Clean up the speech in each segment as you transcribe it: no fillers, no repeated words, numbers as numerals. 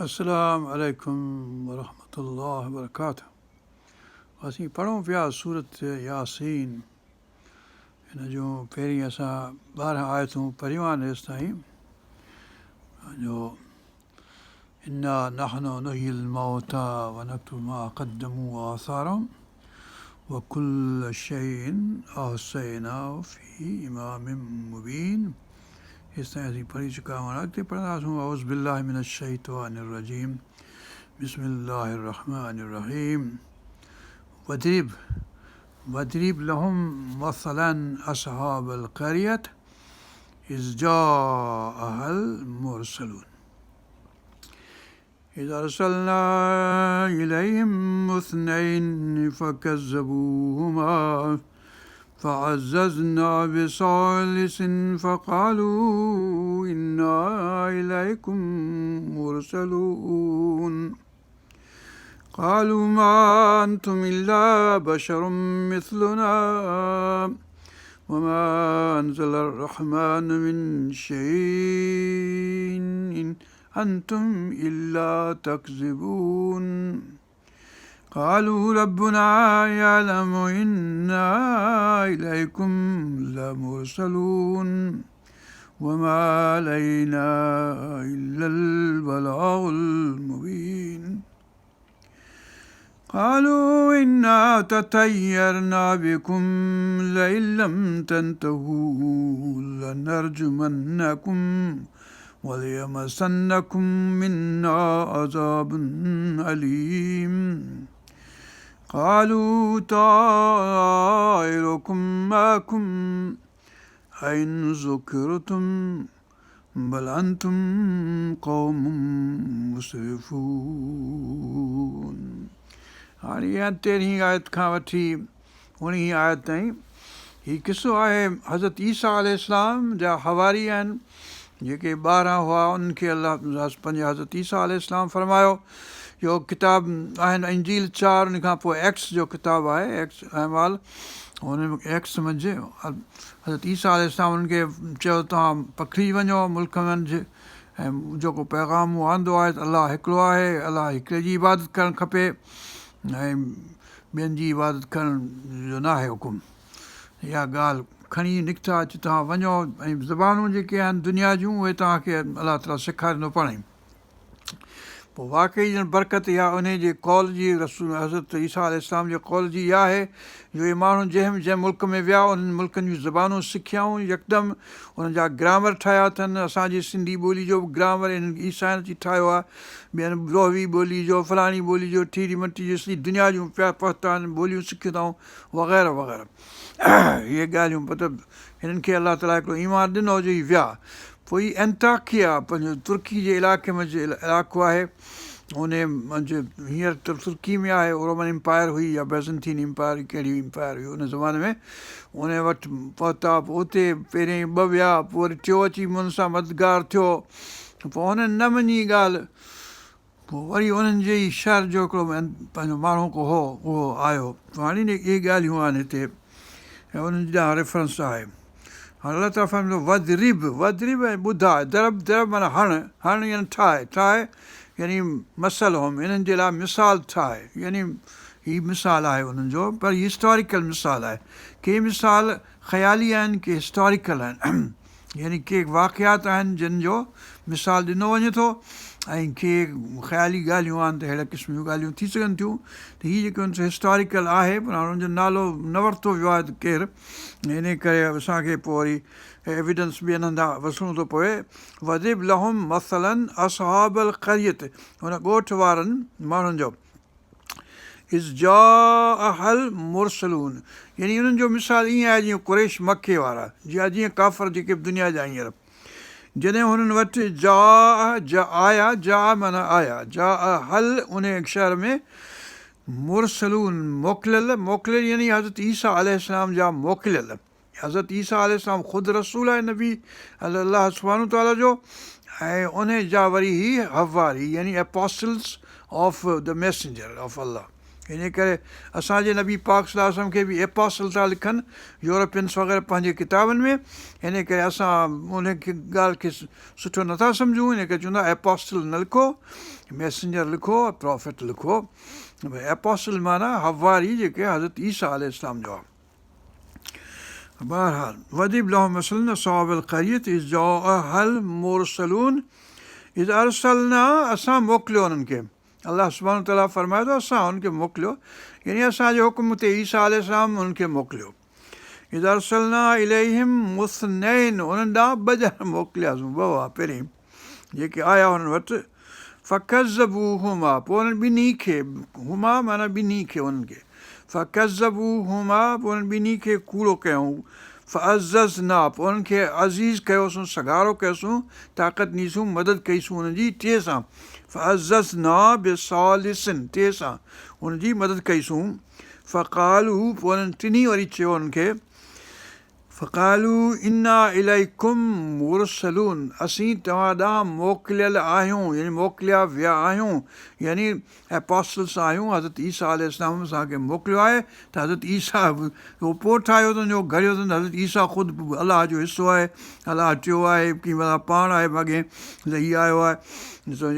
السلام عليڪم ورحمة الله وبرڪاته اسين پڙهون پيا سورت ياسين هن جون پهرين اسان 12 آيتون پڙهيون آهن هيستائين جو انا نحن نحيي الموتى ونكتب ما قدموا وآثارهم وڪل شيء احصيناه في امام مبين هيستائين اسين پڙهي چڪا آهيون هاڻي اڳتي پڙهنداسون اعوذ بالله من الشيطان الرجيم بسم الله الرحمن الرحيم وضرب وضرب لهم مثلا اصحاب القرية اذ جاءها المرسلون اذ ارسلنا اليهم اثنين فڪذبوهما فعززنا بثالث فقالوا انا اليكم مرسلون قالوا ما انتم الا بشر مثلنا وما انزل الرحمن من شيء انتم الا تكذبون قالوا ربنا يعلم انا اليكم لمرسلون وما علينا الا البلاغ المبين قالوا انا تطيرنا بكم لئن لم تنتهوا لنرجمنكم وليمسنكم منا عذاب أليم قالوا طائركم معكم أئن ذكرتم بل انتم قوم مسرفون هاڻي اها تيرهين آيت کان وٺي اوڻيهين آيت تائين هي قصو آهي حضرت عيسيٰ عليه السلام جا حواري آهن جيڪي 12 هئا انهن کي الله پنهنجي حضرت عيسيٰ عليه السلام فرمايو اهو ڪتاب آهن انجيل چار ان کان پوء ايڪٽس جو ڪتاب آهي ايڪٽس اعمال هن ايڪٽس منجهه حضرت عيسيٰ عليه السلام انهن کي چيو ته توهان پکڙي وڃو ملڪ منجهه ۽ جيڪو پيغام مون آندو آهي ته الله هڪڙو آهي، الله هڪڙي جي عبادت ڪرڻ کپي ۽ ٻين جي عبادت ڪرڻ جو ناهي حڪم. اها ڳالهه کڻي نڪتا اچي توهان وڃو ۽ زبانون جيڪي آهن دنيا جون اهي توهان کي الله تعاليٰ سيکاريندو پاڻ ئي. پوء واقعي ڄڻ برڪت اها انهي جي قول جي، رسول حضرت عيسيٰ عليه السلام جي قول جي اها آهي جو اهي ماڻهو جنهن جنهن ملڪ ۾ ويا انهن ملڪن جون زبانون سکيائون يڪدم انهن جا گرامر ٺاهيا اٿن اسان جي سنڌي ٻولي جو به گرامر انهن عيسائين اچي ٺاهيو آهي ٻين بروهي ٻولي جو فلاڻي ٻولي جو ٺيري مٽي جو سڄي دنيا جون پيا پهتا آهن ٻوليون سکيون اٿائون وغيره وغيره اهي ڳالهيون مطلب هنن کي الله تعاليٰ هڪڙو ايمان ڏنو جو هي ويا. پوء هي انطاڪيه پنهنجو ترڪي جي علائقي منجهه علائقو آهي انهي منجهه هينئر ته ترڪي ۾ آهي رومن امپائر هئي يا بيزنطين امپائر ڪهڙي امپائر هئي ان زماني ۾ انهي وٽ پهتا پوء اتي پهرين ٻه ويا پوء وري ٽيو اچي هن سان مددگار ٿيو پوء هنن نه مڃي ڳالهه پوء وري انهن جي ئي شهر جو هڪڙو پنهنجو ماڻهو ڪو هو، اهو آيو. ته هاڻي اهي ڳالهيون آهن هتي ۽ انهن جي ڏانهن ريفرنس آهي. هاڻي الله تعاليٰ فرمائي ٿو، واضرب، واضرب ۽ ٻڌاء، ضرب، ضرب معنيٰ هڻ، هڻ يعني ٺاهه، ٺاهه يعني مثلهم، انهن جي لاء مثال ٺاهه، يعني هي مثال آهي انهن جو، پر هي هسٽاريڪل مثال آهي. ڪي مثال خيالي آهن، ڪي هسٽاريڪل آهن. يعني ڪي واقعات آهن جن جو مثال ڏنو وڃي ٿو ۽ ڪي خيالي ڳالهيون آهن ته اهڙي قسم جون ڳالهيون ٿي سگهن ٿيون ته هي جيڪو هسٽاريڪل آهي پر هاڻي ان جو نالو نه ورتو ويو آهي ته ڪير ان ڪري اسانکي پوء وري ايويڊنس ٻين هنڌان وٺڻو ٿو پوي واضرب لهم مثلا اصحاب القرية هن ڳوٺ وارن ماڻهن جو اذ جاءها المرسلون يعني انهن جو مثال ائين آهي جيئن قريش مڪي وارا يا جيئن ڪافر جيڪي به دنيا جا هينئر جڏهن هنن وٽ جاء جا آيا جاء معنيٰ آيا جاءها انهي شهر ۾ مرسلون موڪليل موڪليل يعني حضرت عيسيٰ عليه السلام جا موڪليل حضرت عيسيٰ عليه السلام خود رسول آهي نبي الله سبحانه وتعاليٰ جو ۽ انهي جا وري هي حواري يعني Apostles of the Messenger of Allah انهيء ڪري اسان جي نبي پاڪ صلي الله عليه وسلم کي به ايپاسل ٿا لکن يورپينس وغيره پنهنجي ڪتابن ۾، انهيء ڪري اسان انهيء ڳالهه کي سٺو نٿا سمجهون، انهيء ڪري چون ٿا ايپاسل نه لکو، ميسنجر لکو، پرافيٽ لکو. ايپاسل معنيٰ حواري جيڪي حضرت عيسيٰ عليه السلام جو آهي. بهرحال واضرب لهم مثلا اصحاب القرية اذ جاءها المرسلون اذ ارسلنا اسان موڪليو انهن کي الله سبحانه وتعاليٰ فرمائي ٿو اسان انهن کي موڪليو يعني اسان جي حڪم تي عيسيٰ عليه السلام انهن کي موڪليو اذ ارسلنا اليهم اثنين انهن ڏانهن ٻه ڄڻا موڪلياسون ٻه هئا پهرين جيڪي آيا انهن وٽ فڪذبوهما پوء انهن ٻنهي کي هما معنيٰ ٻنهي کي انهن کي فڪذبوهما پوء انهن ٻنهي کي ڪوڙو ڪيائون فعززنا پوء انهن کي عزيز ڪيوسون سگهارو ڪيوسون طاقت ڏنيسون مدد ڪئيسون انهن جي ٽئين سان فعززنا بثالث ٽئين سان ان جي مدد ڪئيسون فقالوا پوء انهن ٽنهي وري چيو انهن کي فقالوا انا اليڪم مرسلون اسين توهان ڏانهن موڪليل آهيون يعني موڪليا ويا آهيون يعني Apostles آهيون حضرت عيسيٰ عليه السلام اسان کي موڪليو آهي ته حضرت عيسيٰ اهو پوء ٺاهيو اٿن جو گهڙيو اٿن حضرت عيسيٰ خود الله جو حصو آهي الله ٽيو آهي ڪي معنيٰ پاڻ آهي ماڳهين ته هي آيو آهي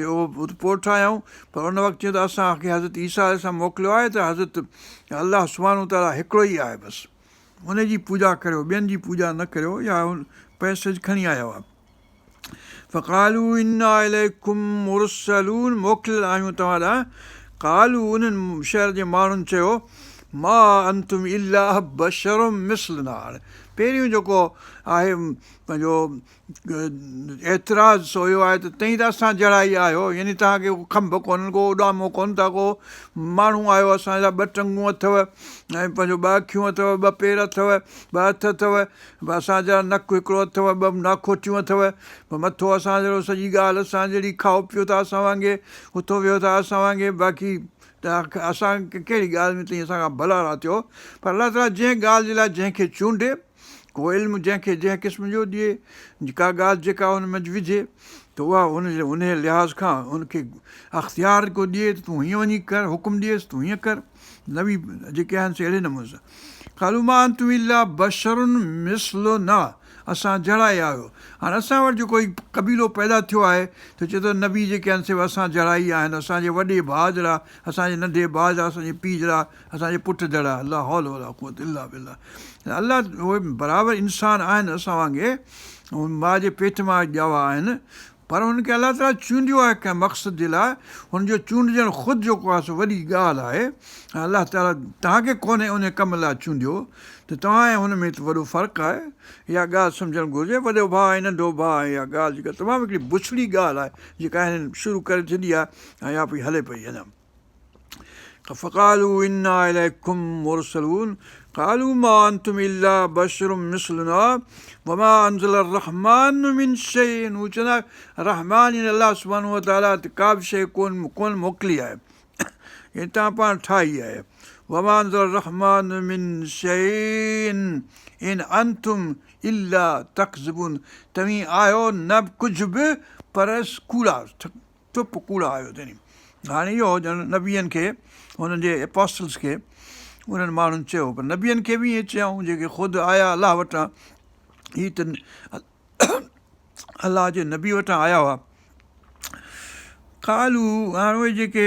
اهو پوء ٺاهيائون پر ان وقت چيو ته اسان کي حضرت عيسيٰ عليه السلام موڪليو آهي ته حضرت الله سبحانه وتعاليٰ هڪڙو ئي آهي بس ان جي پوڄا ڪريو ٻين جي پوڄا نه ڪريو يا پئسيج کڻي آيا هئا فقالوا انا اليڪم مرسلون موڪليل آهيون توهان ڏانهن قالوا انهن شهر جي ماڻهن چيو ما انتم الا بشر مثلنا هاڻي پهريون جيڪو آهي پنهنجو اعتراض سو اهو آهي ته توهين ته اسان جهڙا ئي آهيو يعني توهان کي ڪو کنڀ ڪونهن ڪو اڏامو ڪونه ٿا ڪو ماڻهو آهيو اسان جا ٻه ٽنگون اٿو ۽ پنهنجو ٻه اکيون اٿو ٻه پير اٿو ٻه هٿ اٿو اسان جهڙا نڪ هڪڙو اٿو ٻه ناکوٽيون اٿو مٿو اسان جهڙو سڄي ڳالهه اسان جهڙي کائو پيئو ٿا اسان وانگي اٿو ويهو ٿا اسان وانگي باقي ته اسان ڪهڙي ڳالهه ۾ توهين اسان کان ڀلارا ٿيو پر الله تعاليٰ جنهن ڳالهه جي لاء جنهن کي چونڊي ڪو علم جنهن کي جنهن قسم جو ڏئي، ڪا ڳالهه جيڪا ان منجهه وجهي ته اها ان جي انهيء لحاظ کان ان کي اختيار ڪو ڏئي ته تون هيئن وڃي ڪر، حڪم ڏئيس تون هيئن ڪر. نبي جيڪي آهن سي اهڙي نموني سان. قالوا ما انتم الا بشر مثلنا اسان جهڙا ئي آهيو. هاڻي اسان وٽ جيڪو هي قبيلو پيدا ٿيو آهي ته چئي ٿو نبي جيڪي آهن سي به اسان جهڙا ئي آهن، اسان جي وڏي ڀاء جهڙا، اسان جي ننڍي ڀاء جهڙا، اسان جي پيء جهڙا، اسان جي پٽ جهڙا لا حول ولا قوت الا بالله الله اهي برابر انسان آهن اسان وانگي ماء جي پيٽ مان ڄاوا آهن پر هن کي الله تعاليٰ چونڊيو آهي ڪنهن مقصد جي لاء هن جو چونڊجڻ خود جيڪو آهي سو وڏي ڳالهه آهي ۽ الله تعاليٰ توهان کي ڪونهي ان ڪم لاء چونڊيو ته توهان ۽ هن ۾ ته وڏو فرق آهي اها ڳالهه سمجهڻ گهرجي وڏو ڀاء ۽ ننڍو ڀاء ۽ اها ڳالهه جيڪا تمام هڪڙي بڇڙي ڳالهه آهي جيڪا هنن شروع ڪري ڇڏي آهي ۽ اها پئي هلي پئي اڃا فقالوا انا اليڪم مرسلون قالوا ما انتم الا بشر مثلنا وما انزل الرحمن من شيء هو چوندا رحمان يعني الله سبحانه وتعالي ته ڪا به شيء ڪون ڪون موڪلي آهي يعني توهان پاڻ ٺاهي آهي وما انزل الرحمن من شيء ان انتم الا تڪذبون توهين آهيو نه ڪجهه به پر ڪوڙا چپ ڪوڙا آهيو يعني هاڻي اهو ڄڻ نبين کي انهن جي اپاسٽلس کي انهن ماڻهن چيو پر نبين کي به ائين چيائون جيڪي خود آيا الله وٽان هي ته الله جي نبي وٽان آيا هئا قالوا هاڻي اهي جيڪي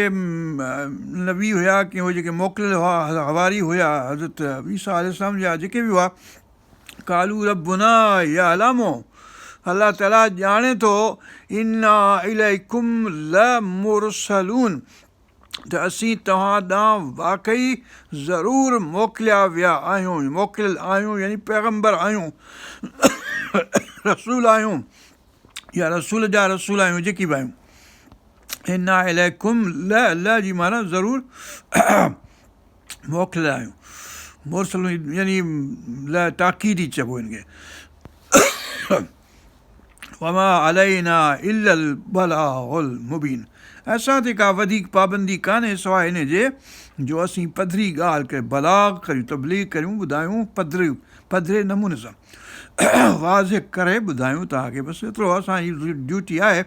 نبي هيا ڪي اهي جيڪي موڪليل هئا حواري هيا حضرت عيسيٰ عليه السلام جا جيڪي به هئا قالوا ربنا يعلم الله تعالي ڄاڻي ٿو انا اليڪم لمرسلون ته اسين توهان ڏانهن واقعي ضرور موڪليا ويا آهيون موڪليل آهيون يعني پيغمبر آهيون رسول آهيون يا رسول جا رسول آهيون جيڪي به آهيون انا اليڪم ل ل جي معنيٰ ضرور موڪليل آهيون مرسلون يعني ل تاڪيدي چئبو هن کي وما علينا الا البلاغ المبين اسان تي ڪا وڌيڪ پابندي ڪانهي سواء ان جي جو اسين پڌري ڳالهه ڪري بلاغ ڪريون تبليغ ڪريون ٻڌايون پڌري پڌري نموني سان واضح ڪري ٻڌايون توهان کي بس ايترو اسان جي ڊيوٽي آهي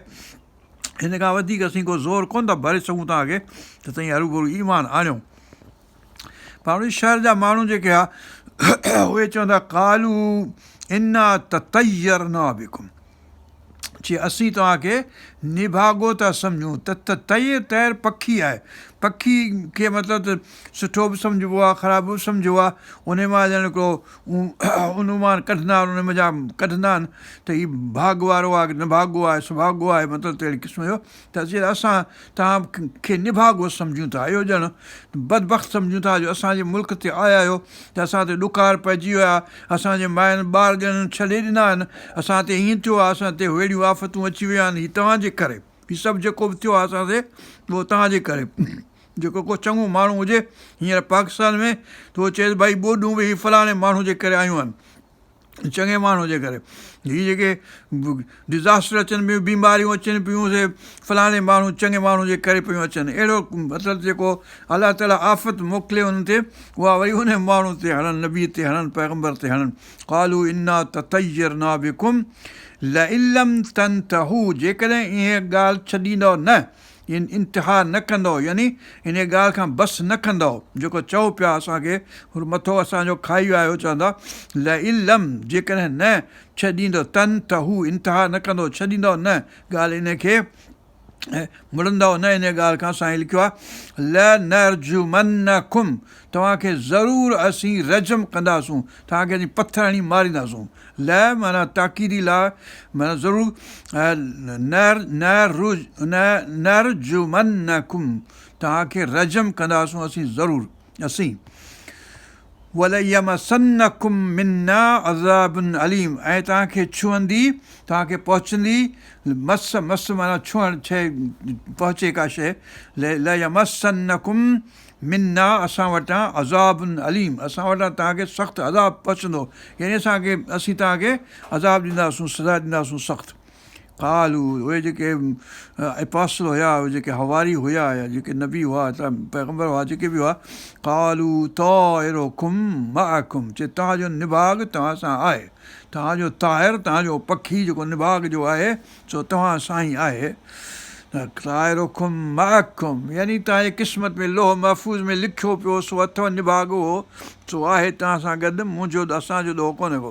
هن کان وڌيڪ اسين ڪو زور ڪونه ٿا ڀري سگهون توهان کي ته توهين هروڀرو ايمان آڻيو. پر ان شهر جا ماڻهو جيڪي ها اهي چوندا قالوا انا تطيرنا بڪم چي اسين توهان کي نڀاڳو ٿا سمجهون ته طير طير پکي آهي پکي کي مطلب ته سٺو به سمجهبو آهي خراب به سمجهبو آهي ان مان ڄڻ هڪڙو انومان ڪڍندا آهن ان منجهان ڪڍندا آهن ته هي ڀاڳ وارو آهي نڀاڳو آهي سڀاڳو آهي مطلب ته اهڙي قسم جو ته چي اسان توهان کي نڀاڳو سمجهون ٿا اهو ڄڻ بدبخت سمجهون ٿا جو اسان جي ملڪ تي آيا آهيو ته اسان تي ڏڪار پئجي ويو آهي اسان جي ماين ٻار ڄڻڻ ڇڏي ڏنا آهن اسان تي ائين ٿيو آهي اسان تي اهڙيون آفتون اچي ويون آهن هي توهان جي ڪري هي سڀ جيڪو به ٿيو آهي اسان تي اهو توهان جي ڪري جيڪو ڪو چڱو ماڻهو هجي هينئر پاڪستان ۾ ته اهو چئي ته ڀائي ٻوڏون به هي فلاڻي ماڻهو جي ڪري آيون آهن چڱي ماڻهو جي ڪري هي جيڪي ڊزاسٽر اچن پيون بيماريون اچن پيون سي فلاڻي ماڻهو چڱي ماڻهو جي ڪري پيون اچن اهڙو مطلب جيڪو الله تعاليٰ آفت موڪلي انهن تي اها وري ان ماڻهو تي هڻن نبي تي هڻن پيغمبر تي هڻن قالوا انا تطيرنا بڪم لئن لم تنتهوا جيڪڏهن اها ڳالهه ڇڏيندؤ نه انتها نه ڪندؤ يعني انهيء ڳالهه کان بس نه ڪندؤ جيڪو چئو پيا اسان کي مٿو اسان جو کائي ويا آهيو چوندا لئن لم جيڪڏهن نه ڇڏيندؤ تنتهوا انتها نه ڪندؤ ڇڏيندؤ نه ڳالهه انهيء کي مڙندؤ نه انهيء ڳالهه کان سائين لکيو آهي لنرجمنڪم توهان کي ضرور اسين رجم ڪنداسون توهان کي اسين پٿر هڻي مارينداسون ل معنيٰ تاڪيدي لا معنيٰ ضرور لنرجمنڪم توهان کي رجم ڪنداسون اسين ضرور اسين وليمسنڪم منا عذاب اليم ۽ توهان کي ڇهندي توهان کي پهچندي مس مس معنيٰ ڇهڻ شيء پهچي ڪا شيء ليمسنڪم منا اسان وٽان عذاب اليم اسان وٽان توهان کي سخت عذاب پهچندو يعني اسان کي اسين توهان کي عذاب ڏينداسون سزا ڏينداسون سخت قالوا اهي جيڪي اپاسل هيا اهي جيڪي حواري هيا يا جيڪي نبي هئا پيغمبر هئا جيڪي به هئا قالوا طائرڪم معڪم چي توهان جو نڀاڳ توهان سان آهي توهان جو طائر توهان جو پکي جيڪو نڀاڳ جو آهي سو توهان سان ئي آهي. طائرڪم معڪم يعني توهان جي قسمت ۾ لوح محفوظ ۾ لکيو پيو سو اٿو نڀاڳ اهو سو آهي توهان سان گڏ منهنجو اسان جو ڏوهه ڪونهي ڪو.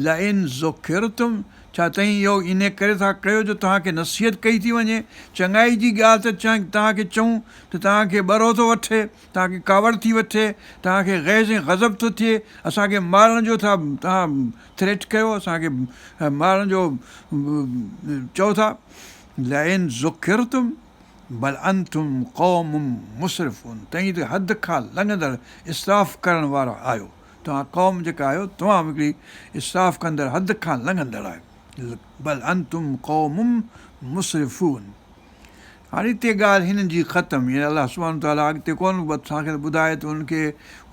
لئن ذڪرتم ڇا توهين اهو انهي ڪري ٿا ڪيو جو توهان کي نصيحت ڪئي ٿي وڃي چڱائي جي ڳالهه ته توهان کي چئون ته توهان کي ٻرو ٿو وٺي توهان کي ڪاوڙ ٿي وٺي توهان کي غيظ ۽ غضب ٿو ٿئي اسان کي مارڻ جو ٿا توهان ٿريٽ ڪيو اسان کي مارڻ جو چئو ٿا لئن ذڪرتم بل انتم قوم مسرفون توهين ته حد کان لنگهندڙ اسراف ڪرڻ وارا آهيو توهان قوم جيڪا آهيو تمام هڪڙي اسراف ڪندڙ حد کان لنگهندڙ آهيو بل انتم قوم مسرفون هاڻي هتي ڳالهه هنن جي ختم يعني الله سبحانه وتعاليٰ اڳتي ڪونه اسان کي ٻڌائي ته انهن کي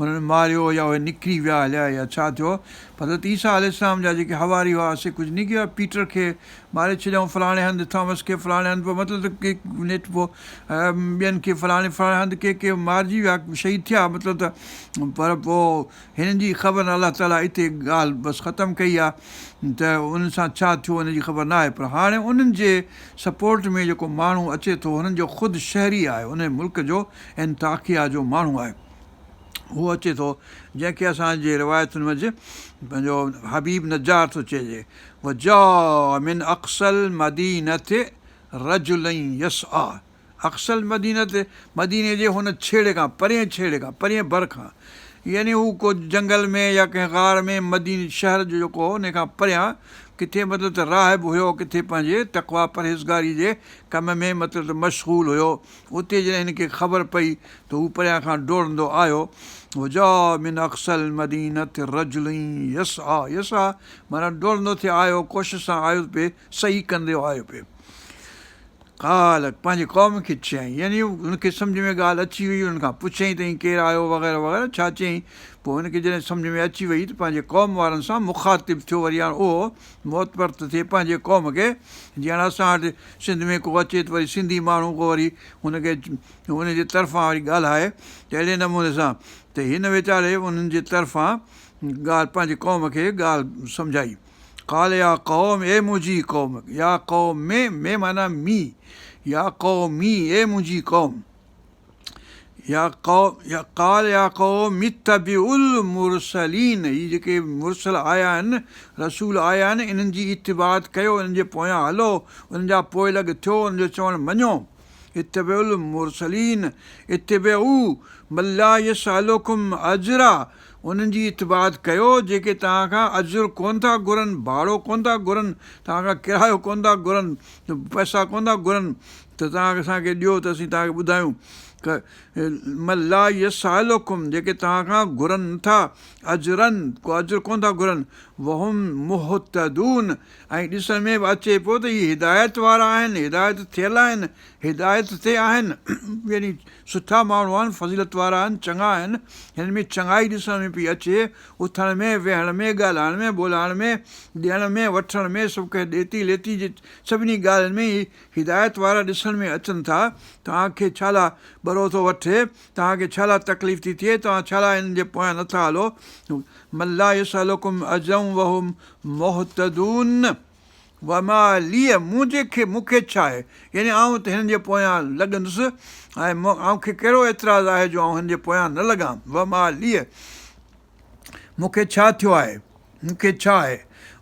هنن ماريو يا اهي نڪري ويا هليا يا ڇا ٿيو پر حضرت عيسيٰ عليه السلام جا جيڪي حواري هئا سي ڪجهه نڪري ويا پيٽر کي ماري ڇڏيائون فلاڻي هنڌ ٿامس کي فلاڻي هنڌ پوء مطلب ته ڪي نيٺ پوء ٻين کي فلاڻي فلاڻي هنڌ ڪي ڪي مارجي ويا شهيد ٿيا مطلب ته پر پوء هنن جي خبر نه الله تعاليٰ اتي ڳالهه بس ختم ڪئي آهي ته انهن سان ڇا ٿيو ان جي خبر ناهي پر هاڻي انهن جي سپورٽ ۾ جيڪو ماڻهو اچي ٿو هنن جو خود شهري آهي انهي ملڪ جو انطاڪيه جو ماڻهو آهي هو اچي ٿو جنهن کي اسان جي روايتن منجهه پنهنجو حبيب نجار ٿو چئجي وجاء من اقصي المدينة رجل يسعي اقصي المدينة، مديني جي هن ڇيڙي کان، پرئين ڇيڙي کان، پرئين ڀر کان، يعني هو ڪو جنگل ۾ يا ڪنهن غار ۾ مديني شهر جو جيڪو هو ان کان پريان ڪٿي مطلب ته راهب هيو ڪٿي پنهنجي تقويٰ پرهيزگاري جي ڪم ۾ مطلب ته مشغول هيو اتي جڏهن هن کي خبر پئي ته هو پريان کان ڊوڙندو آيو وجاء من اقصي المدينة رجل يسعي يسعي معنيٰ ڊوڙندو ٿي آيو ڪوشش سان آيو پئي سعي ڪندو آيو پئي. قال، پنهنجي قوم کي چيائين، يعني هن کي سمجهه ۾ ڳالهه اچي وئي، انهن کان پڇيائين ته هي ڪير آيو وغيره وغيره ڇا چيائين، پوء هن کي جڏهن سمجهه ۾ اچي وئي ته پنهنجي قوم وارن سان مخاطب ٿيو وري هاڻ اهو معتبر ٿو ٿئي پنهنجي قوم کي جيئن هاڻ اسان وٽ سنڌ ۾ ڪو اچي ته وري سنڌي ماڻهو ڪو وري هن کي ان جي طرفان وري ڳالهائي ته اهڙي نموني سان ته هن ويچاري انهن جي طرفان ڳالهه پنهنجي قوم کي ڳالهه سمجهائي. قال يا قوم اي منهنجي قوم يا قوم مي معنيٰ مي يا قومي اي منهنجي قوم يا قال يا قوم اتبعوا المرسلين هي جيڪي مرسل آيا آهن، رسول آيا آهن، انهن جي اتباعت ڪيو، انهن جي پويان هلو، انهن جا پوئلڳ ٿيو، انهن جو چوڻ مڃو. اتبعوا المرسلين اتبعوا من لا يسألڪم اجرا انهن جي اتباعت ڪيو جيڪي توهان کان اجر ڪونه ٿا گهرن، ڀاڙو ڪونه ٿا گهرن، توهان کان ڪرايو ڪونه ٿا گهرن، پئسا ڪونه ٿا گهرن ته توهان اسان کي ڏيو ته اسين توهان کي ٻڌايون. من لا يسئلڪم جيڪي توهان کان گهرن نه ٿا اجرا ڪو اجر ڪونه ٿا گهرن وهم مهتدون ۽ ڏسڻ ۾ به اچي پيو ته هي هدايت وارا آهن هدايت ٿيل آهن هدايت تي آهن يعني سٺا ماڻهو آهن فضيلت وارا آهن چڱا آهن هنن ۾ چڱائي ڏسڻ ۾ پئي اچي اٿڻ ۾ ويهڻ ۾ ڳالهائڻ ۾ ٻولهائڻ ۾ ڏيڻ ۾ وٺڻ ۾ سڀ ڪنهن ڏيتي ليتي جي سڀني ڳالهين ۾ هي هدايت وارا ڏسڻ ۾ اچن ٿا، توهان کي ڇا لاء ٻرو ٿو وٺي، توهان کي ڇا لاء تڪليف ٿي ٿئي، توهان ڇا لاء هنن جي پويان نه ٿا هلو، من لا يسئلڪم اجرا وهم مهتدون وما لي منهنجي کي مون کي ڇا آهي، يعني آئون ته هنن جي پويان لڳندس ۽ آئون کي ڪهڙو اعتراض آهي جو آئون هنن جي پويان نه لڳان، وما لي مون کي ڇا ٿيو آهي؟ مون کي ڇا آهي؟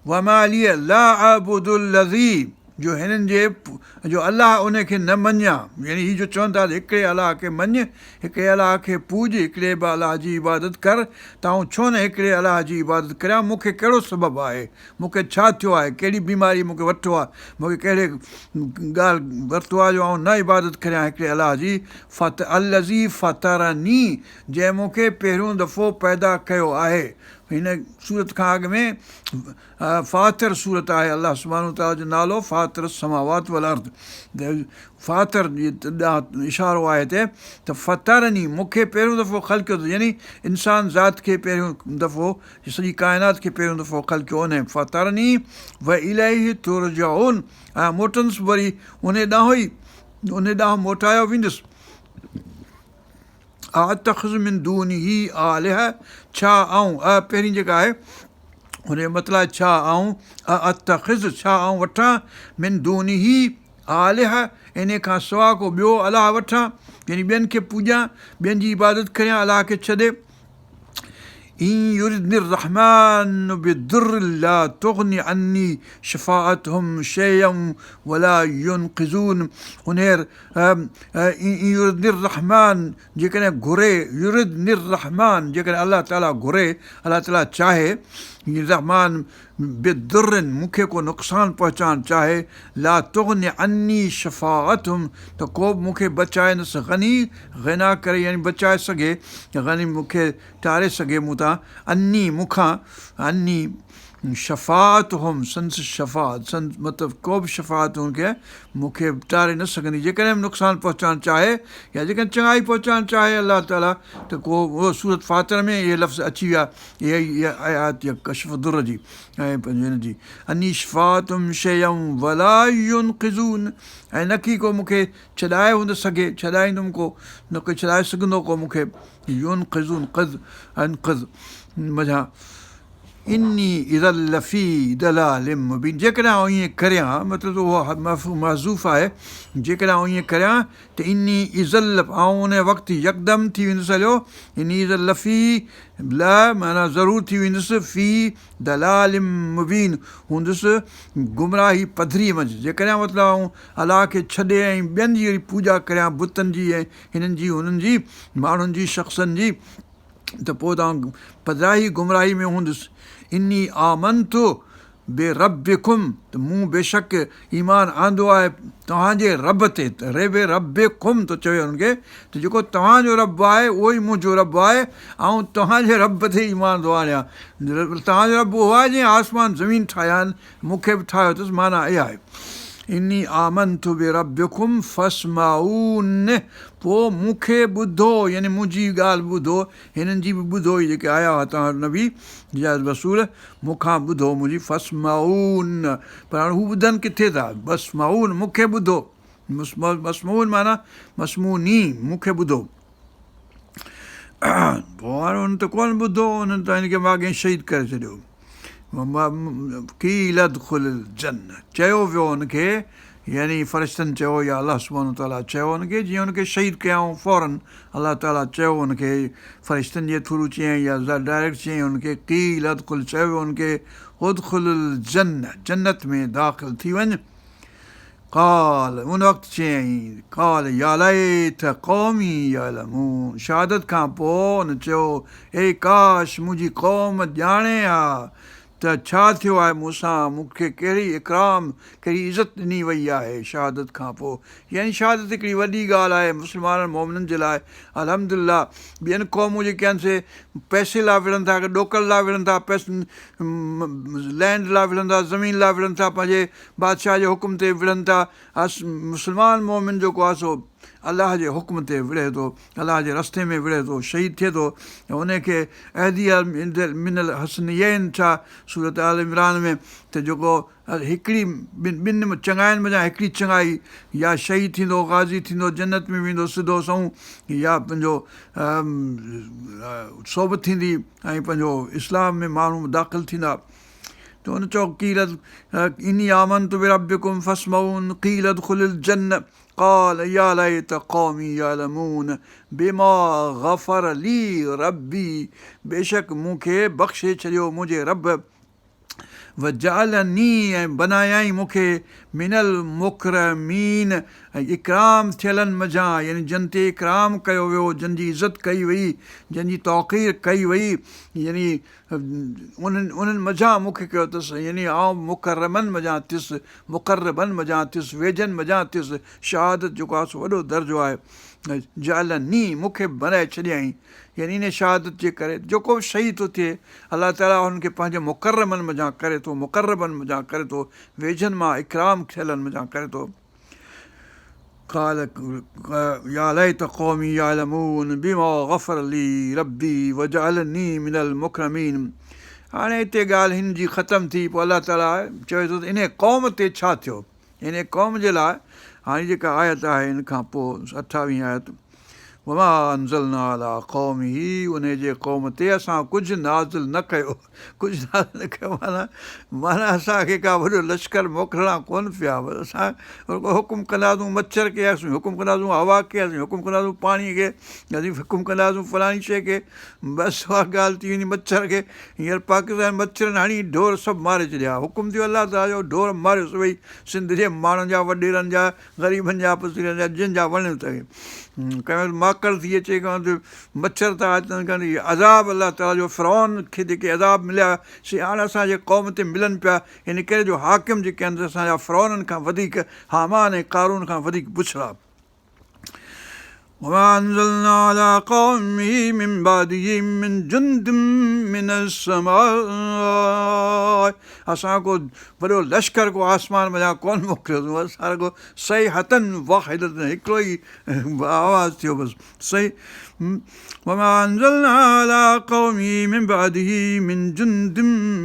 وما لي لا اعبد الذي جو هنن جي جو الله ان کي نه مڃيان يعني هي جو چون ٿا ته هڪڙي الله کي مڃ، هڪڙي الله کي پوڄ، هڪڙي به الله جي عبادت ڪر ته آئون ڇو نه هڪڙي الله جي عبادت ڪريان مون کي ڪهڙو سبب آهي؟ مون کي ڇا ٿيو آهي؟ ڪهڙي بيماري مون کي ورتو آهي؟ مون کي ڪهڙي ڳالهه ورتو آهي جو آئون نه عبادت ڪريان هڪڙي الله جي فط الذي فطرني جنهن مون کي پهريون دفعو پيدا ڪيو آهي. هن سورت کان اڳ ۾ فاطر سورت آهي الله سبحانه وتعاليٰ جو نالو فاطر السماوات والارض فاطر ڏانهن اشارو آهي هتي ته فطرني مون کي پهريون دفعو خلقيو اٿس يعني انسان ذات کي پهريون دفعو سڄي ڪائنات کي پهريون دفعو خلقيو ان فطرني واليه ترجعون ۽ موٽندس وري ان ڏانهن ئي ان ڏانهن موٽايو ويندس. ااتخذ من دونه آلهة ڇا آئون، ا پهرين جيڪا آهي ان جو مطلب آهي ڇا آئون، اتخذ ڇا آئون وٺان، من دونه آلهة انهي کان سواء ڪو ٻيو الله وٺان يعني ٻين کي پوڄان، ٻين جي عبادت ڪريان الله کي ڇڏي. ان يردني الرحمان بضر لا تغن عني شفاعتهم شيئا ولا ينقذون انهير ان يردني الرحمان جيڪڏهن گهري يردني الرحمان جيڪڏهن الله تعالي گهري الله تعالي چاهي الرحمان بضر مون کي ڪو نقصان پهچائڻ چاهي لا تغن عني شفاعتهم ته ڪو به مون کي بچائي نه غني غنا ڪري يعني بچائي سگهي غني مون کي ٽاري سگهي مون تان عني مون کان عني شفاعتهم سندس شفاعت سند مطلب ڪو به شفاعت هن کي مون کي ٽاري نه سگهندي جيڪڏهن به نقصان پهچائڻ چاهي يا جيڪڏهن چڱائي پهچائڻ چاهي الله تعالي ته ڪو اهو سورت فاطر ۾ اهي لفظ اچي ويا اها ئي آيات يا ڪشف الضر جي ۽ پنهنجي هن جي عني شفاعتهم شيئا ولا ينقذون ۽ نه ڪي ڪو مون کي ڇڏائي هوند سگهي ڇڏائيندم ڪو نه ڪو ڇڏائي سگهندو ڪو مون کي ينقذون قذ انقذ منجهان اني اذا لفي ضلال مبين جيڪڏهن آئون ائين ڪريان مطلب ته اهو محذوف آهي جيڪڏهن آئون ائين ڪريان ته اني اذا آئون ان وقت يڪدم ٿي ويندس هليو اني اذا لفي ل معنيٰ ضرور ٿي ويندس في ضلال مبين هوندس گمراهي پڌري منجهه جيڪڏهن مطلب آئون الله کي ڇڏي ۽ ٻين جي وري پوڄا ڪريان بتن جي ۽ هنن جي هنن جي ماڻهن جي شخصن جي ته پوء ته آئون پڌرائي گمراهي ۾ هوندس. اني آمنت بربڪم ته مون بيشڪ ايمان آندو آهي توهان جي رب تي ته بربڪم ٿو چوي انهن کي ته جيڪو توهان جو رب آهي اهو ئي منهنجو رب آهي آئون توهان جي رب تي ايمان ٿو آڻيان توهان جو رب اهو آهي جنهن آسمان زمين ٺاهيا آهن مون کي به ٺاهيو اٿس معنيٰ اها آهي اني آمنت بربڪم فاسمعون پوء مون کي ٻڌو يعني منهنجي ڳالهه ٻڌو هنن جي به ٻڌو هي جيڪي آيا هئا توهان وٽ نبي يا رسول مون کان ٻڌو منهنجي فاسمعون پر هاڻي هو ٻڌن ڪٿي ٿا فاسمعون مون کي ٻڌو مسمعون معنيٰ مسمعوني مون کي ٻڌو پوء هاڻي هن ته ڪونه ٻڌو انهن ته هن کي ماڳهين شهيد ڪري ڇڏيو قيل ادخل الجنة چيو ويو هن کي يعني فرشتن چيو يا الله سبحانه وتعاليٰ چيو ان کي جيئن ان کي شهيد ڪيائون فورن الله تعاليٰ چيو ان کي فرشتن جي ٿرو چيائين يا ڊائريڪٽ چيائين ان کي قيل ادخل چيو ويو ان کي ادخل الجنة جنت ۾ داخل ٿي وڃ قال ان وقت چيائين قال يا ليت قومي يعلمون شهادت کان پوء ان چيو اي ڪاش منهنجي قوم ڄاڻي ها ته ڇا ٿيو آهي مون سان، مون کي ڪهڙي اڪرام، ڪهڙي عزت ڏني وئي آهي شهادت کان پوء. يعني شهادت هڪڙي وڏي ڳالهه آهي مسلمانن مؤمنن جي لاء. الحمد لله ٻين قومون جيڪي آهن سي پئسي لاء وڙهن ٿا، ڏوڪڙ لاء وڙهن ٿا، لينڊ لاء وڙهن ٿا، زمين لاء وڙهن ٿا، پنهنجي بادشاهه جي حڪم تي وڙهن ٿا. مسلمان مؤمن جيڪو آهي سو الله جي حڪم تي وڙهي ٿو، الله جي رستي ۾ وڙهي ٿو، شهيد ٿئي ٿو ۽ ان کي احدهما من الحسنيين ڇا سورة آل عمران ۾ ته جيڪو هڪڙي ٻن ٻن چڱاين منجهان هڪڙي چڱائي يا شهيد ٿيندو غازي ٿيندو جنت ۾ ويندو سڌو سنئون يا پنهنجو سوڀ ٿيندي ۽ پنهنجو اسلام ۾ ماڻهو داخل ٿيندا. ته ان چيو قيل اني آمنت بربڪم فاسمعون قيل ادخل الجنة قال يا ليت قومي يعلمون بما غفر لي ربي بيشڪ مون کي بخشي ڇڏيو منهنجي رب وجعلني ۽ بنايائين مون کي من المڪرمين ۽ اڪرام ٿيلن منجهان يعني جن تي اڪرام ڪيو ويو جن جي عزت ڪئي وئي جن جي توقير ڪئي وئي يعني انهن انهن منجهان مون کي ڪيو اٿس، يعني آئون مڪرمن منجهان ٿيس، مقربن منجهان ٿيس، ويجهن منجهان ٿيس، شهادت جيڪو آهي سو وڏو درجو آهي، جعلني مون کي بنائي ڇڏيائين، يعني انهيء شهادت جي ڪري جيڪو به شهيد ٿو ٿئي الله تعاليٰ انهن کي پنهنجي مڪرمن منجهان ڪري ٿو، مقربن منجهان ڪري ٿو، ويجهن مان اڪرام ٿيلن منجهان ڪري ٿو. قال يا ليت قومي يعلمون بما غفر لي ربي وجعلني من المڪرمين هاڻي هتي ڳالهه هن جي ختم ٿي پوء الله تعاليٰ چوي ٿو ته انهي قوم تي ڇا ٿيو انهي قوم جي لاء هاڻي جيڪا آيت آهي ان کان پوء اٺاويهين آيت وما انزلنا علي قومه انهي جي قوم تي اسان ڪجهه نازل نه ڪيو ڪجهه نازل نه ڪيو معنيٰ معنيٰ اسان کي ڪا وڏو لشڪر موڪلڻا ڪونه پيا بس اسان رڳو حڪم ڪنداسون مڇر کي اسين حڪم ڪنداسون هوا کي اسين حڪم ڪنداسون پاڻي کي اسين حڪم ڪنداسون فلاڻي شيء کي بس اها ڳالهه ٿي ويندي مڇر کي هينئر پاڪستان مڇرن هڻي ڍور سڀ ماري ڇڏيا حڪم ٿيو الله تعاليٰ جو ڍور ماريو سڀئي سنڌ جي ماڻهن جا وڏيرن جا غريبن جا پسيرن جا جن جا وڻيو ته ڪنهن وقت ماڪڙ ٿي اچي ڪنهن وقت مڇر ٿا اچن ڪنهن وقت عذاب الله تعاليٰ جو فرعون کي جيڪي عذاب مليا سي هاڻ اسان جي قوم تي ملن پيا ان ڪري جو حاڪم جيڪي آهن اسان جا فرعونن کان وڌيڪ هامان ۽ قارون کان وڌيڪ بڇڙا وما انزلنا علي قومه من بعده من جند من السماء اسان ڪو وڏو لشڪر ڪو آسمان منجهان ڪونه موڪليوسون اسان رڳو صيحة واحدة هڪڙو ئي آواز ٿيو بس صحيح وما انزلنا علي قومه من بعده من جند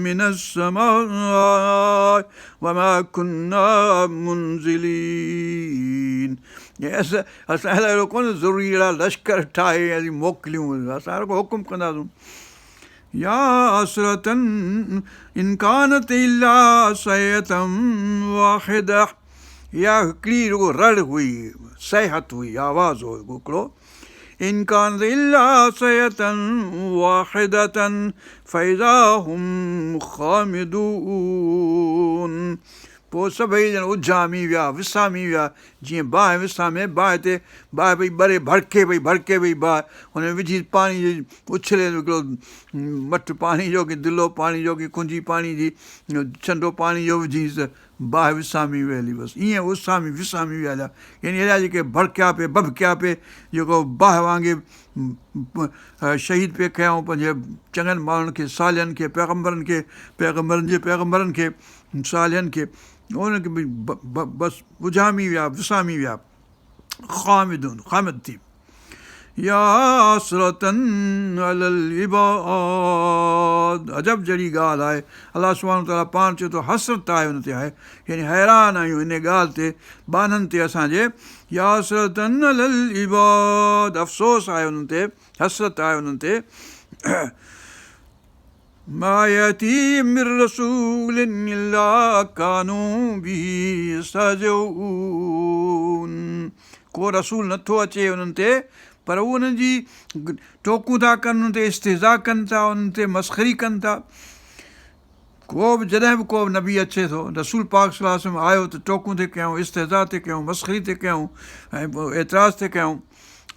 من السماء وما كنا منزلين اسان لاء اهڙو ڪونه ضروري اهڙا لشڪر ٺاهي اسين موڪليون اسان رڳو حڪم ڪنداسون يا حسرة ان ڪانت الا صيحة واحدة اها هڪڙي رڳو رڙ هئي صيحت هئي آواز هو هڪڙو ان ڪانت الا صيحة واحدة فاذا هم خامدون پوء سڀئي ڄڻ اجهامي ويا، وسامي ويا، جيئن باهه وسامي، باهه تي باهه پئي ٻري، ڀڙڪي پئي، ڀڙڪي پئي باهه، ان ۾ وجهي پاڻي جي اڇلي هڪڙو مٽ پاڻي جو ڪي دلو پاڻي جو ڪي ڪنجي پاڻي جي ڇنڊو پاڻي جو وجهيس ته باهه وسامي وئي هلي بس ائين اسامي وسامي ويا هليا يعني اهڙا جيڪي ڀڙڪيا پئي ڀڀڪيا پئي جيڪو باهه وانگي شهيد پئي ڪيائون پنهنجي چڱن ماڻهن کي صالحن کي پيغمبرن کي پيغمبرن جي پيغمبرن کي صالحن کي انهن کي به بس اجهامي ويا وسامي ويا خامدون خامد ٿي يا حسرة علي العباد عجب جهڙي ڳالهه آهي الله سبحانه وتعاليٰ پاڻ چئي ٿو حسرت آهي ان تي آهي يعني حيران آهيون ان ڳالهه تي ٻانهن تي اسان جي يا حسرة علي العباد افسوس آهي انهن تي حسرت آهي انهن تي. ما ياتيهم من رسول الا ڪانوا به يستهزئون ڪو رسول نٿو اچي انهن تي پر هو انهن جي ٽوڪون ٿا ڪن انهن تي استهزا ڪن ٿا انهن تي مسخري ڪن ٿا ڪو به جڏهن به ڪو به نبي اچي ٿو رسول پاڪ صلي الله عليه وسلم آيو ته ٽوڪون ٿي ڪيائون استهزا ٿي ڪيائون مسخري ٿي ڪيائون ۽ اعتراض ٿي ڪيائون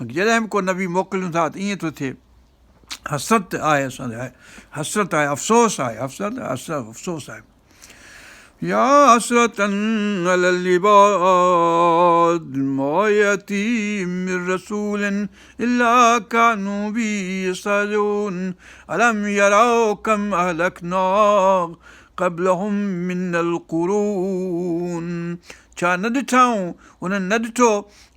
جڏهن به ڪو نبي موڪليون ٿا ته ائين ٿو ٿئي حسرت آهي اسان تي حسرت آهي افسوس آهي حسرت افسوس آهي يا حسرة علي العباد ما ياتيهم من رسول الا كانوا به يستهزئون الم يروا كم اهلكنا قبلهم من القرون ڇا نه ڏٺائون انهن نه ڏٺو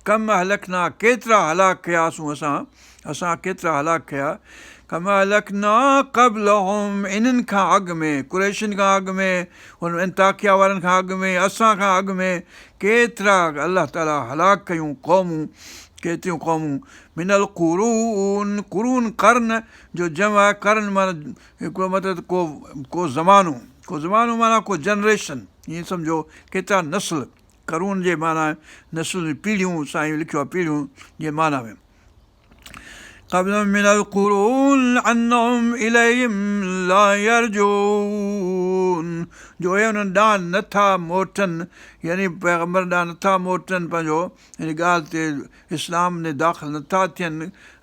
ڪم اهلڪنا ڪيترا هلاڪ ڪياسون اسان اسان ڪيترا هلاڪ ڪيا، ڪم اهلڪنا قبلهم انهن کان اڳ ۾، قريشن کان اڳ ۾، هن انطاڪيه وارن کان اڳ ۾، اسان کان اڳ ۾ ڪيترا الله تعالي هلاڪ ڪيون قومون، ڪيتريون قومون، من القرون، قرون قرن جو جمع آهي، قرن معنيٰ هڪڙو مطلب ڪو ڪو زمانو، ڪو زمانو معنيٰ ڪو جنريشن، ائين سمجهو ڪيترا نسل، قرون جي معنيٰ نسل پيڙهيون، سائين لکيو آهي پيڙهيون جي معنيٰ ۾. قبلهم من القرون انهم اليهم لا يرجعون جو اهي انهن ڏانهن نه ٿا موٽن يعني پيغمبر ڏانهن نه ٿا موٽن پنهنجو ان ڳالهه تي اسلام ۾ داخل نه ٿا ٿين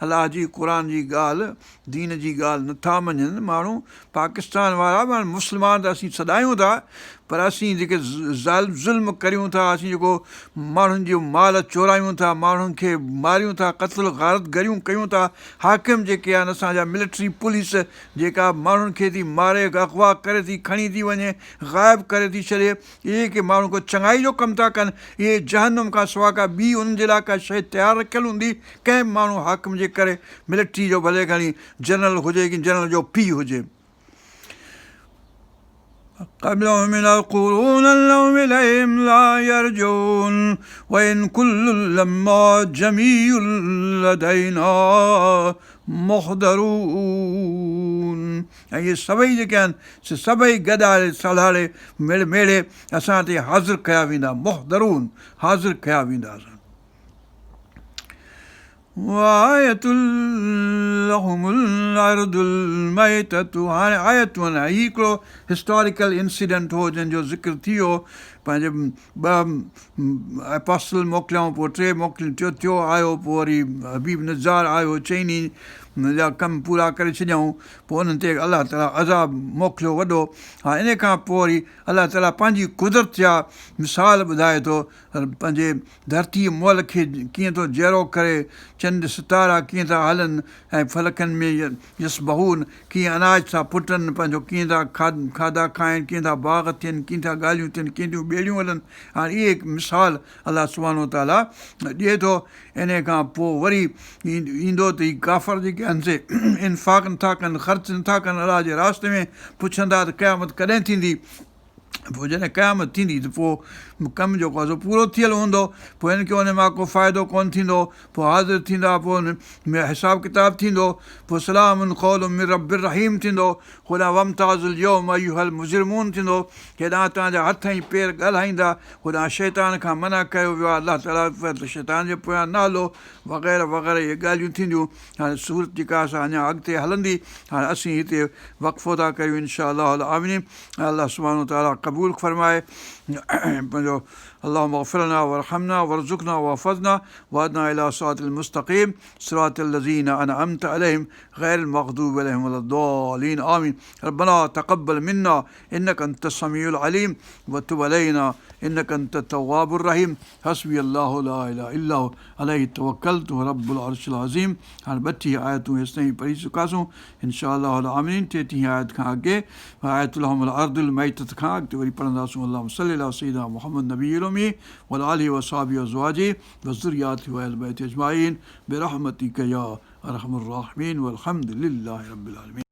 الله جي قرآن جي ڳالهه دين جي ڳالهه نه ٿا مڃن ماڻهو پاڪستان وارا به مسلمان ته اسين سڏايون ٿا پر اسين جيڪي ظلم ڪريون ٿا، اسين جيڪو ماڻهن جو مال چورايون ٿا، ماڻهن کي ماريون ٿا، قتل غارت گريون ڪيون ٿا، حاڪم جيڪي آهن اسان جا ملٽري پوليس جيڪا ماڻهن کي ٿي ماري اغوا ڪري ٿي کڻي ٿي وڃي غائب ڪري ٿي ڇڏي اهي ڪي ماڻهو ڪو چڱائي جو ڪم ٿا ڪن اهي جهنم کان سوا ڪا ٻي انهن جي لاء ڪا شيء تيار رکيل هوندي ڪنهن به ماڻهو حاڪم جي ڪري ملٽري جو ڀلي کڻي جنرل هجي ڪي جنرل جو پيء هجي. قبلهم من القرون انهم اليهم لا يرجعون وان كل لما جميع لدينا محضرون ۽ اهي سڀئي جيڪي آهن سي سڀئي گڏاڙي سلهاڙي ميڙ ميڙي اسان تي حاضر ڪيا ويندا محضرون حاضر ڪيا ويندا اسان وآية لهم الارض الميتة هاڻي آيتون آهن هي هڪڙو هسٽاريڪل انسيڊنٽ هو جنهن جو ذڪر ٿي ويو پنهنجي ٻه اپاسل موڪليائون پوء ٽي موڪليون ٽيو ٿيو آيو پوء وري حبيب نجار آيو چئني جا ڪم پورا ڪري ڇڏيائون پوء انهن تي الله تعاليٰ عذاب موڪليو وڏو هاڻي ان کان پوء وري الله تعاليٰ پنهنجي قدرت جا مثال ٻڌائي ٿو پنهنجي ڌرتيء مئل کي ڪيئن ٿو جيئرو ڪري، چنڊ ستارا ڪيئن ٿا هلن ۽ فلڪن ۾ يسبحون، ڪيئن اناج ٿا ڦٽن، پنهنجو ڪيئن ٿا کاڌا کائن، ڪيئن ٿا باغ ٿين، ڪيئن ٿا ڳالهيون ٿين، ڪيئن ٿيون ٻيڙيون هلن، هاڻي اهي مثال الله سبحانه وتعاليٰ ڏئي ٿو. انهيء کان پوء وري ايندو ته هي ڪافر جيڪي آهن سي انفاق نٿا ڪن، خرچ نٿا ڪن الله جي رستي ۾، پڇندا ته قيامت ڪڏهن ٿيندي؟ پوء جڏهن قيامت ٿيندي ته پوء ڪم جيڪو آهي سو پورو ٿيل هوندو، پوء هن کي ان مان ڪو فائدو ڪونه ٿيندو، پوء حاضر ٿيندا، پوء ان ۾ حساب ڪتاب ٿيندو، پوء سلام قول من رب رحيم ٿيندو، هوڏانهن وامتازوا اليوم ايها المجرمون ٿيندو، هيڏانهن توهان جا هٿ ۽ پير ڳالهائيندا، هوڏانهن شيطان کان منع ڪيو ويو آهي، الله تعاليٰ ته شيطان جي پويان نه هلو، وغيره وغيره اهي ڳالهيون ٿينديون. هاڻي سورت جيڪا آهي سا اڃا اڳتي هلندي، هاڻي اسين هتي وقفو ٿا ڪريون ان شاء الله العالمين. ۽ الله سبحانه وتعالي قبول فرمائي پنهنجو اللهم اغفر لنا وارحمنا وارزقنا واحفظنا واهدنا الي صراط المستقيم صراط الذين انعمت عليهم غير المغضوب عليهم ولا الضالين آمين ربنا تقبل منا انك انت السميع العليم وتب علينا انك انت التواب الرحيم حسبي الله لا اله الا هو عليه توڪلت هو رب العرش العظيم هاڻي ٻٽيهه آيتون هيستائين پڙهي چڪاسون ان شاء الله العامين ٽيٽيهين آيت کان اڳي وآية لهم الارض الميتة کان اڳتي وري پڙهنداسون اللهم صل علي سيدنا محمد النبي الامي وعلي آله وصحبه وازواجه وذرياته واهل بيته اجمعين برحمتك يا ارحم الراحمين والحمد لله رب العالمين.